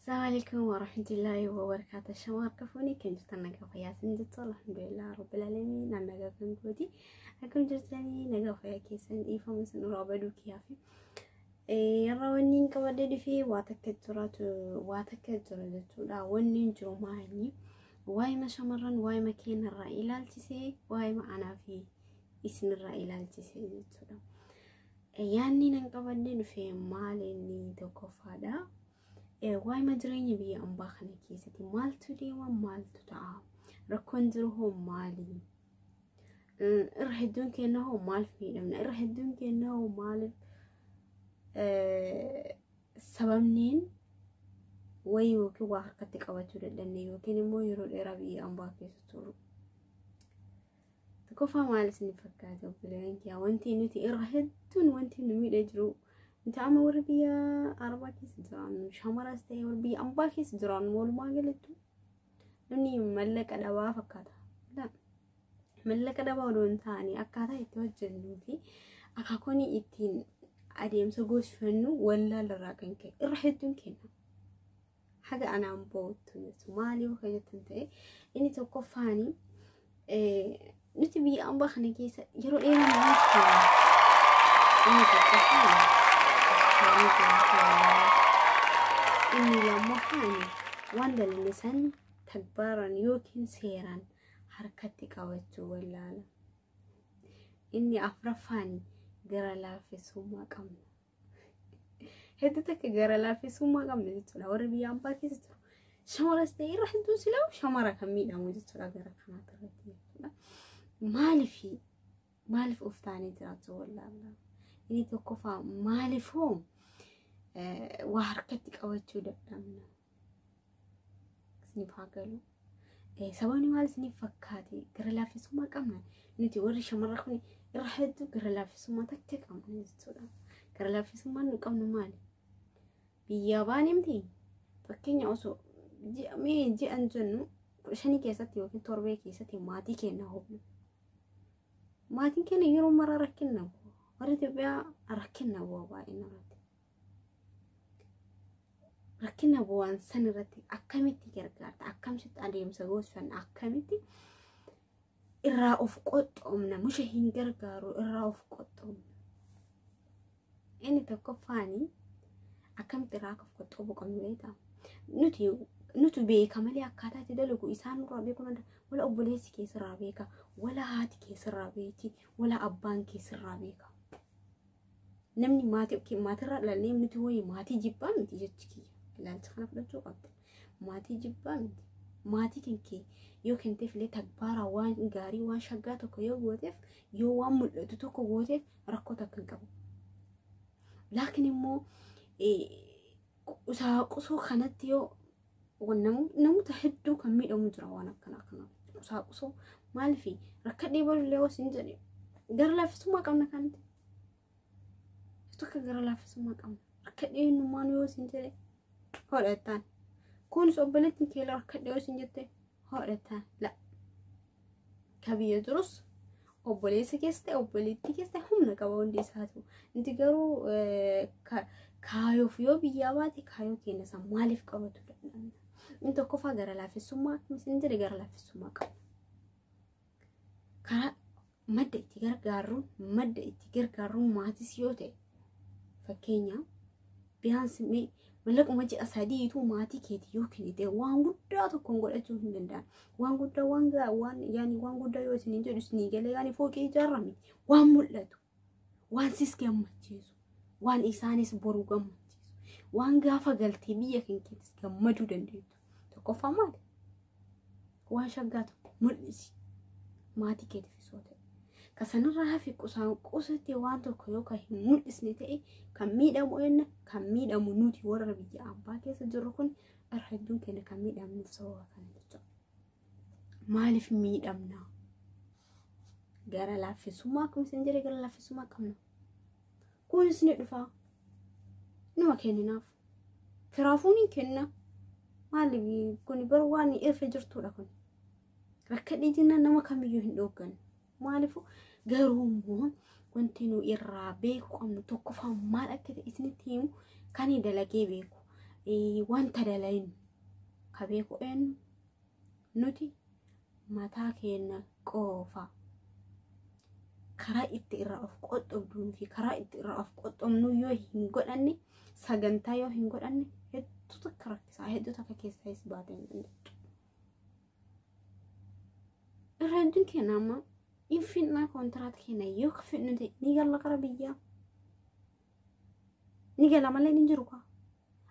Assalamu alaikum warahmatullahi wabarakatuh. Shama harka fuunee kan jirtan nagaa fayyaa isin jirtu, alhamdulillah rabbil alamin, naan nagaa kan gooti. Akkam jirtanii? Nagaa fayyaa keessan? Dhiifama isin irraa baduu kiyyaa fi yeroo wanni hin qabadde dhufee waa takka jiraatu, waa takka jira jechuudha. Wanni hin jiru maali? Waa'ima shamarran, waa'ima keenyarraa ilaalchisee, waa'ima anaa fi isinirraa ilaalchisee jechuudha. Yaanni nan qabadde dhufee maali? Inni tokkoffaadha. Waa'ima jireenya biyya ambaa kana keessatti maaltu deema, maaltu ta'a, rakkoon jiru hoo maali, irra hedduun keenya hoo maaliif miidhamna, irra hedduun keenya hoo maaliif sababniin wayii yookiin waa harkatti qabachuu dadhabne yookiin immoo yeroo dheeraa biyya ambaa keessa turu. Tokkoffaa maal isin fakkaata, obboleeyyan kiyyaa? Wanti nuti irra hedduun wanti nu miidhee jiru, nuti amma warri biyya arabaa keessa jiraannu, shamaras ta'e warri biyya ambaa keessa jiraannu, walumaa galattu namni mallaqa dhabaa fakkaata. Mallaqa dhabaa odoo hin taane, akkaataa itti hojjennuu fi akaakuun ittiin adeemsa goosfannu wallaalarraa kan ka'e irra hedduun kenna. Haga anaan ba'uttu jechuudha. Maaliif akka jettan ta'e, inni tokkoffaani nuti biyya ambaa kana keessa yeroo dheeraa maaliif turre? Inni tokkoffaan, inni lammaffaan waan dalane san tagbaaran yookiin seeraan harkatti qabachuu wallaala. Inni afuraffaan gara laaffisummaa qabna. Hedduu takka gara laaffisummaa qabna jechuudha. Warri biyya ambaa keessa jiru. Shamaras ta'e irra hedduun silaa shamara kan miidhamu jechuudha gara kanaatti irratti jechuudha. Maaliif maaliif of taanee jiraachuu wallaala? Inni tokkoffaa maaliif hoo waa harkatti qabachuu dadhabna? Isiniif haa galu. Sababni maal isiniif fakkaate? Gara laaffisummaa qabna. Nuti warri shamarra kun irra hedduu gara laaffisummaa takka qabna jechuudha. Gara laaffisummaan nu qabnu maali? Biyyaa baanee miti. Fakkeenya osoo ji'a mee ji'an jennu 15 keessatti yookiin torbee keessatti maatii keenya hubnu. Maatiin keenya yeroo maraa rakkinna bu'a. Warri Itoophiyaa rakkinna bu'a baay'ina irratti. Rakkina bu'aan san irratti akkamitti gargaarta? Akkamitti adeemsa goosfanna? Akkamitti irraa of qoxxoomna? Musha hin gargaaru, irraa of qoxxoomna. Inni tokkoffaani akkamitti irraa akka of qoxxoomuu qabnu beektaa? Nuti beeka malee akkaataa itti dalagu isaan nurraa beekuu danda'a. Wala obboleessi keessarraa beeka, wala haati keessarraa beeki, wala abbaan keessarraa beeka. Namni maatii maatirraa dhalannee nuti wayii maatii jibbaa miti jechi kiyya. Ilaalcha kana fudhachuu qabda. Maatii jibbaa miti. Maatii kan kee yoo kenteef illee tagbaaraa waan gaarii, waan shaggaa tokko yoo gooteef, yoo waan mul'atu tokko gooteef, rakkoo takka hin qabu. Laakiin immoo qusaaqusoo kanatti yoo namoota hedduu kan miidhamu jira waan akkanaa kana. Qusaaqusoo maaliif rakkadhee balullee yoo isin jedhe, gara laaffisummaa qabna kanatti. Tokko gara laaffisummaa qabna. Rakkadhee eenyummaan yoo isin jedhe hodhattaan. Kunis obboleettiin kee rakkadhee yoo isin jette hodhattaan. La. Ka biyya jirus obboleessa keessa ta'e obboleettii keessa ta'e humna qaba hundi isaatu. Nuti garuu kaayoof yoo biyyaa baate, kaayoo keenya san maaliif qabatu dadhabna? Inni tokkoffaa gara laaffisummaa, akkuma isin jedhe, gara laaffisummaa qabna. Karaa madda itti gargaarruun, madda itti gargaarruun maatis yoo ta'e, fakkeenya biyaansi mee mallaquma ji'a 3tu maatii keeti yoo kennite waan guddaa tokkoon godhachuu hin danda'an. Waan guddaa, waan waan yaani waan guddaa yoo isin jedhu isinii galee, yaani fooqii ijaarame, waan mul'atu, waan sis gammachiisu, waan isaanis boru gammachiisu, waan gaafa galtee biyya kan keetis gammaduu dandeettu. Tokkoffaa maali? Waan shaggaa tokko mul'isi. Maatii keetiif yoo ta'e. Ka sanarraa hafi qusaan qusatti waan tokko yoo kan hin mul'isne ta'e, kan miidhamu eenna? Kan miidhamu nuti warra biyya ambaa keessa jirru kun irra hedduun keenya kan miidhamnuuf sababa kana jechuudha. Maaliif miidhamna? Gara laaffisummaa, akkuma isin jedhe, gara laaffisummaa qabna. Kunis ni dhufa. Numa kenninaaf. Firaafuu ni kenna. Maaliif kun bar waan irra jirtudha kun. Rakkadhee jennaan nama kamiyyuu hin dhooggannu. Maaliifuu garuu immoo wanti nu irraa beeku qabnu tokkoffaa maal akka ta'e isinitti himu, kan dalagee beeku. Wanta dalaynu ka beeku eenyu? Nuti mataa keenya qofa. Karaa itti irraa of qoxxobduu fi karaa itti irraa of qoxxobnu yoo hin godhanne, sagantaa yoo hin godhanne, hedduu takka rakkisaa, hedduu takka keessaayis baatee hin dandeettu. Irra hedduun keenya amma in finnaa kontiraata keenya yoo ka fidnu ta'e ni galla kara biyyaa. Ni gala malee ni jiru kaa.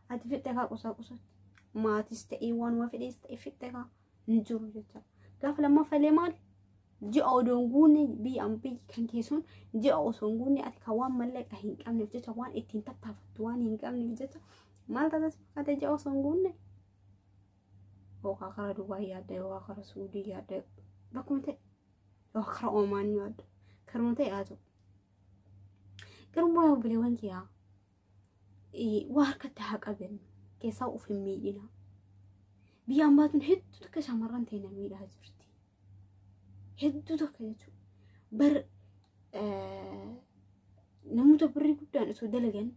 Ati fixxe kaa qusaa qusatti. Maatis ta'ee waanuma fedhees ta'e fixxe kaa hin jiru jecha. Gaafa lammaffaalee maal? Ji'a odoo hin guunne biyya biyyi kan keessuun ji'a osoo hin guunne ati kan waan mallaqa hin qabneef jecha, waan ittiin tattaafattu waan hin qabneef jecha, maal taata si fakkaate ji'a osoo hin guunne? Yookaan karaa Dubaay yaadda, yookaan karaa Suudii yaadda, bakkuma ta'e, yookaan karaa Oomaan yaadda, karuma ta'e haa ta'u. Garuu obboleewwan kiyyaa, waa harkatti haa qabannu, keessaa of hin miidhina. Biyya ambaatuun hedduu takka shamarran ta'e na miidhaa jirti. Hedduu takka jechuudha. Bar namoota birrii guddaan osoo dalagan,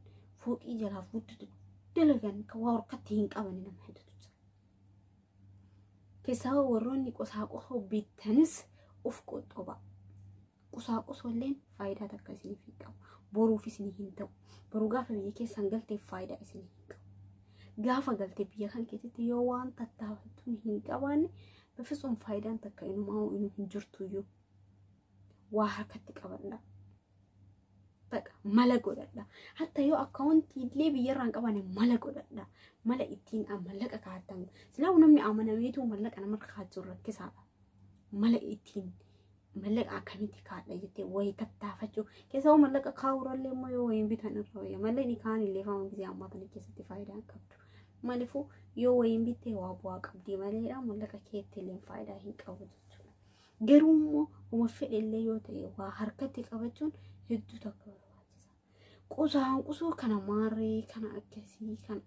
fooqii jalaa fuuddatu dalagan, kan waa harkatti hin qaban nama hedduutu jira. Keessaa warroonni qusaaqusoo bittanis of qoxxoba. Qusaaqusoo faayidaa takka isiniif hin qabu. Boruuf isinii hin ta'u. Boruu gaafa biyya keessan galteef faayidaa isinii hin qabu. Gaafa galtee biyya kan keessatti yoo waan tattaafattuun hin qabaanne, bifisuun faayidaan takka inumaa hin jirtuyyuu. Waa harkatti qabadha. Baqa mala godhadha. Hatta yoo akkaawuntii illee biyyarraa hin qabaanne, mala godhadha. Mala ittiin mallaqa kaa'atan. Silaa namni amanameetu mallaqa namarra kaa'achuun rakkisaadha. Mala ittiin mallaqa akkamitti kaa'adha jettee wayii tattaafachuu. Keessaa mallaqa kaa'uurallee immoo yoo wayiin bitan irra wayya. Mallaqni kaan illee fa'aa gisee ammaa kana keessatti faayidaa hin qabdu. Maaliifuu yoo wayiin bittee waa bu'aa qabdi maleedha, mallaqa keetti illee faayidaa hin qabu jechuudha. Garuu immoo uma fedhe illee yoo ta'e waa harkatti qabachuun hedduu takka barbaachisa. Qusaan qusuu kana maarree kana akkasii kana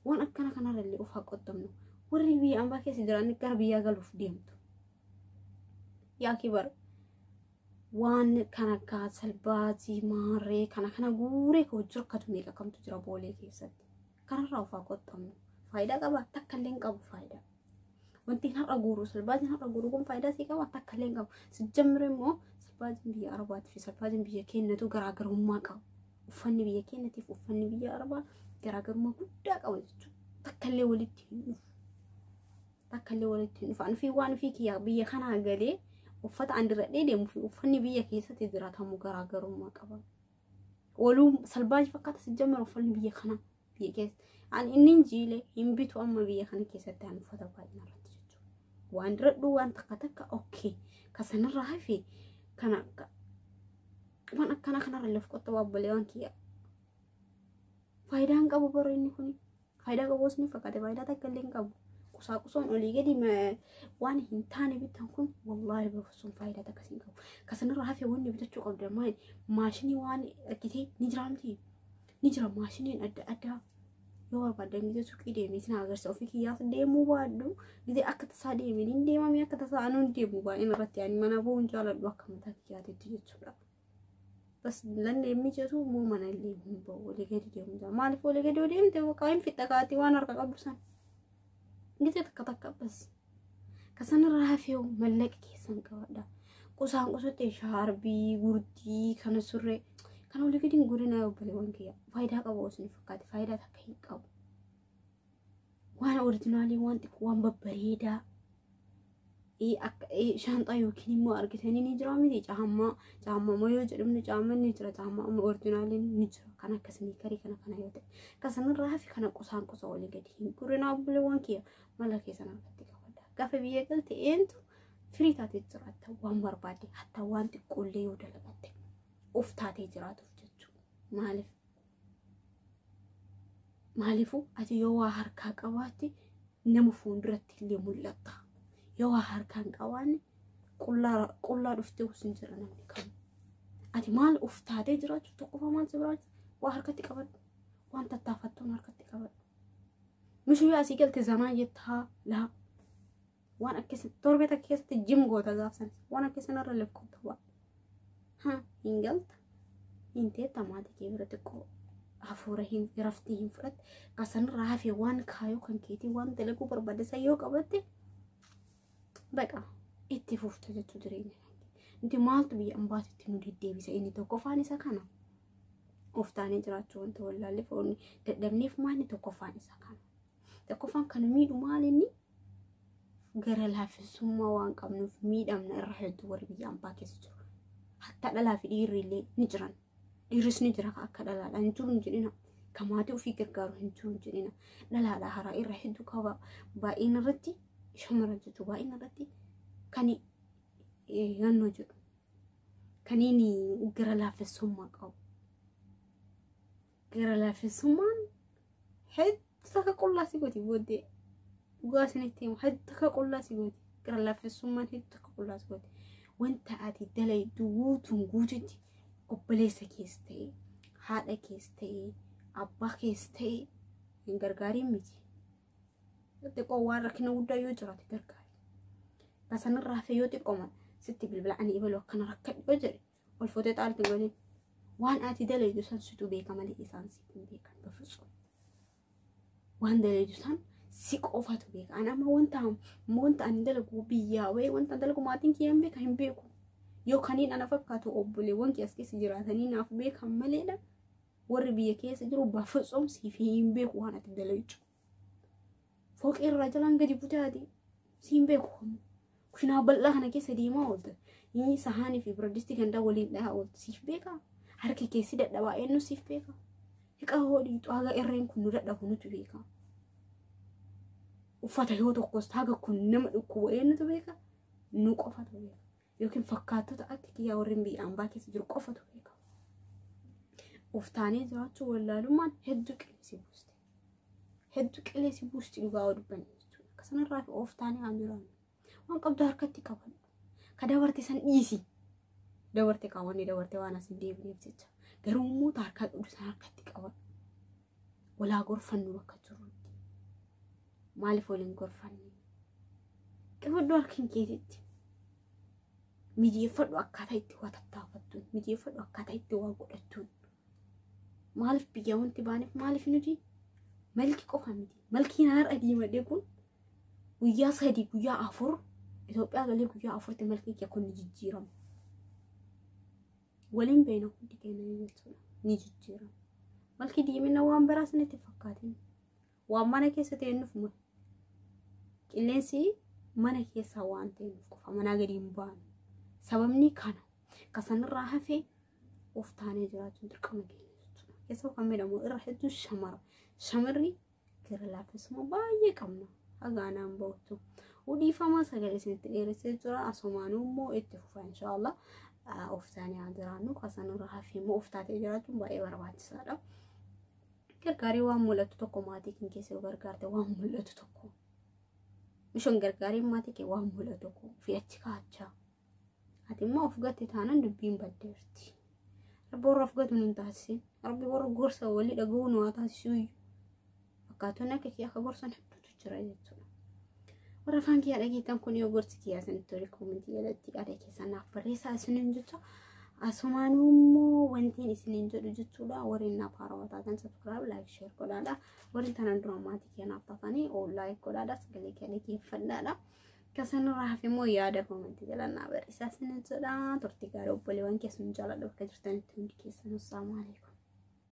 waan akkana kanarra illee of haa qoxxabnu. Warri biyya ambaa keessa jiran gara biyyaa galuuf deemtu. Yaa kibar, waan kan akka salbaatii maarree kana kana guuree ka hojii rakkatu meeqa kamtu jira boolee keessatti. Kanarraa of haa qoxxabnu. Faayidaa qaba? Takka illee hin qabu faayidaa. Wanti har'a guuru, salbaatiin har'a guuru kun faayidaa sii qaba? Takka illee hin qabu. Sijjammire immoo salbaatiin biyya Arabaatii fi salbaatiin biyya keenyatu garaagarummaa qaba. Uffanni biyya keenyatiif uffanni biyya Arabaa garaagarummaa guddaa qaba jechuudha. Takka illee walitti hin dhufu. Takka illee walitti hin dhufu. Anfi waan ofii kiyya biyya kanaa galee uffata an diradhee deemuu fi uffanni biyya keessatti diratamu garaagarummaa qaba. Waluu salbaajii fakkaata sijjammire uffanni biyya kanaa biyya keessa. Ani inni hin jiile hin bitu amma biyya kana keessatti an uffata baay'ina irratti jechuudha. Waan diradhu waan takka takka okay. Kasanirraa hafe kana waan akkana kanarra illee of qottaba obboleewwan kiyya. Faayidaa hin qabu bara inni kuni. Faayidaa qabu osoo fakkaate faayidaa takka illee hin qabu. Qusaaqusaan olii gadi waan hin taane bitan kun wallaahi sun faayidaa takka hin qabu. Kasanirraa hafe wanni bitachuu qabda maali? Maashinii waan argitee ni jira miti. Ni jira maashiniin adda addaa. Yoo barbaadan gizee suuqii deemee isin agarsiisa, ofii kiyyaas deemuu baadhu, gizee akka tasaa deemee ni deemamee, akka tasaa anuun deemu baay'een irratti ani mana bu'uun jaaladhu akka mataa kiyyaatitti jechuudha. Bas lanneen mijatu immoo mana illee hin ba'u, walii gadi deemu jira. Maaliif walii gadi yoo deemte bakka hin fixxa kaatee waan harka qabdu san. Gizee takka takka bas. Kasanirraa hafee mallaqa keessan qabadha. Qusaan qusutti shaarbii, gurdii, kana surree kana walii gadi hin godhina obboleewwan kiyya. Faayidaa qabu osoo hin fakkaate faayidaa takka hin qabu. Waan oriijinaalii, waan xiqqoo, waan babbareedaa akka shaanxaa yookiin immoo argitanii ni jira miti, caammaa, caammaa yoo jedhamnu caammaan ni jira, caammaa amma oriijinaaliin ni jira, kan akka sneakerii kana kana yoo ta'e kasanirraa hafe kana qusaan qusa walii gadi hin gurinaa obboleewwan kiyya, mala keessan harkatti qabadha. Gaafa biyya galte eentu firii taatee jiraatta, waan barbaadde hatta waan xiqqoollee yoo dalagatte of taatee jiraatuuf jechuudha. Maaliif? Maaliifuu ati yoo waa harkaa qabaatte nama fuulduratti illee mul'atta. Yoo waa harkaa hin qabaanne qullaa dhuftee sin jira namni kamu. Ati maal of taatee jiraachuuf tokkoffaa maal si biraachisa? Waa harkatti qabadhu. Waan tattaafattuun harkatti qabadhu. Mishuu yoo asii galte zamaa jettaa laa. Waan akkasii torbee takka keessatti jim goota gaafsan waan akkasii irra lakkoofta waa. Ha, hin galta. Hin teetta maatii kee bira xiqqoo. Hafuura hin raftii hin fudhatte. Kasanirraa hafee waan kaayoo kan keetii waan dalaguu barbaade san yoo qabatte baqa itti fufta jechuu jireenya kan kee. Nuti maaltu biyya ambaatitti nu deddeebisa inni tokkoffaan isa kana. Of taanee jiraachuu wanta wallaalleef dadhabneef maalni tokkoffaan isa kana. Tokkoffaan kan miidhu maal inni gara laaffisummaa waan qabnuuf miidhamna irra hedduu warri biyya ambaa keessa jiru. Hatta dhalaa fi dhiirri illee ni jiran. Dhiirris ni jira akka dhalaadha hin jiru hin jedhina. Kan maatii ofii gargaaru hin jiru hin jedhina. Dhalaadha haraa irra hedduu qaba. Baay'ina irratti shamarran jechuudha. Baay'ina irratti kan yannoo jedhu. Kan inni gara laaffisummaa qabu. Gara laaffisummaan hedduu takka qullaa si gooti booddee. Dhugaa isinitti himu hedduu takka qullaa si gooti. Gara laaffisummaan hedduu takka qullaa si gooti. Wanta ati dalaydu guutuun guututti obboleessa kees ta'e, haadha kees ta'e, abbaa kees ta'e hin gargaariin miti. Xiqqoo waan rakkina guddaa yoo jiraate gargaari. Kasanirraa hafe yoo xiqqooma sitti bilbila ani ibalu akkana rakkadhu yoo jedhe ol footee xaalitti hin godhin. Waan ati dalaydu san situ beeka malee isaan si hin beekan bafutsu. Waan dalaydu san si qofatu beeka. Ani amma wanta ani dalagu biyyaa wayii wanta ani dalagu maatiin kiyya hin beeka hin beeku. Yoo kaniin ana fakkaatu obboleewwan kiyya as keessa jiraatanii naaf beekan maleedha. Warri biyya keessa jiru bafutsuum siif hin beeku waan ati dalaydu. Fooqii irraa jalaan gadi butaati si hin beeku. Kushinaa bal'aa kana keessa deemaa oolta. Inni sahaanii fi biradistii gandaa waliin dhahaa oolta siif beekaa. Harki keessi dadhabaa eenyu siif beekaa. Hiqa hodhii haga irreen kun nu dadhabu nutu beekaa. Uffata yoo tokkos haga kun nama dhukkubu eenyutu beeka? Nu qofatu beeka. Yookiin fakkaattota akka kiyyaa warreen biyya ambaa keessa jiru qofatu beeka. Of taanee jiraachuu wallaalummaan hedduu qilleensi buusti. Hedduu qilleensi buusti dhugaa yoo dubbanne jechuudha. Akkasanarraa fi of taanee haan jiraannu. Waan qabdu harkatti qabadhu. Ka dabarte san dhiisi. Dabarte kaawwanni dabarte waan as hin deebineef jecha. Garuu immoo harkaa qabdu san harkatti qabadhu. Walaa gorfannu bakka jirrutti. Maaliif waliin gorfanne? Qabadhu harka keetitti. Mijeeffadhu akkaataa itti waa tattaafattuun. Mijeeffadhu akkaataa itti waa godhattuun. Maaliif biyya wanti baaneef maaliif nuti malki qofa miti. Malkiin har'a diimadhe kun guyyaa 3 guyyaa 4 Itoophiyaa galee guyyaa 4tti malki kee kun ni jijjiirama. Waliin beena hundi keenya jechuudha. Ni jijjiirama. Malki diimina waan biraas natti fakkaatin. Waan mana keessa ta'e nuuf mala. Qilleensi mana keessa waan ta'e nuuf qofa manaa gadi hin baanu. Sababni kana. Kasanirraa hafee of taanee jiraachuun dirqama keenya jechuudha. Keessoo kan miidhamu irra hedduu shamara. Shamarri gara laaffisuma baay'ee qabna. Hagaanaan bahutu. Dhiifamaa sagalee isinitti dheeressee jira. Asumaanuu immoo itti fufa inshaallah. Of taanee haa jiraannu. Kasanirraa hafee immoo of taatee jiraachuun baay'ee barbaachisaadha. Gargaarii waan mul'atu tokko maatii kee keessa yoo gargaarte waan mul'atu tokko. Mishoon gargaariin maatii kee waan mul'atu tokko ofii achi kaachaa. Ati immoo of gatte taanaan dubbiin baddeerti. Rabbi warra of gatu nu taasisin. Rabbi warra gorsa walii dhaga'uu nu haa taasisuu iyyuu. Fakkaatonni akka kee akka gorsan hedduutu jira jechuudha. Warra afaan kiyyaa dhageettan kun yoo gorsi kiyyaa isinitti tole koomentii jalatti yaada keessan naaf barreessaa isiniin jecha. Asumaanuu immoo wantiin isiniin jedhu jechuudha. Warreen naaf haarawaa taatan subscribe, like, share godhaadha. Warreen tanaan dura maatii kee naaf taatanii all like godhaadha. Sagalee kee dhaggeeffadhaadha. Kasanirraa hafe immoo yaada koomentii jala naa barreessaa isiniin jedha. Turtii gaarii obboleewwan keessan jaaladha bakka jirtanitti hundi keessan. Assalaamu alaikum.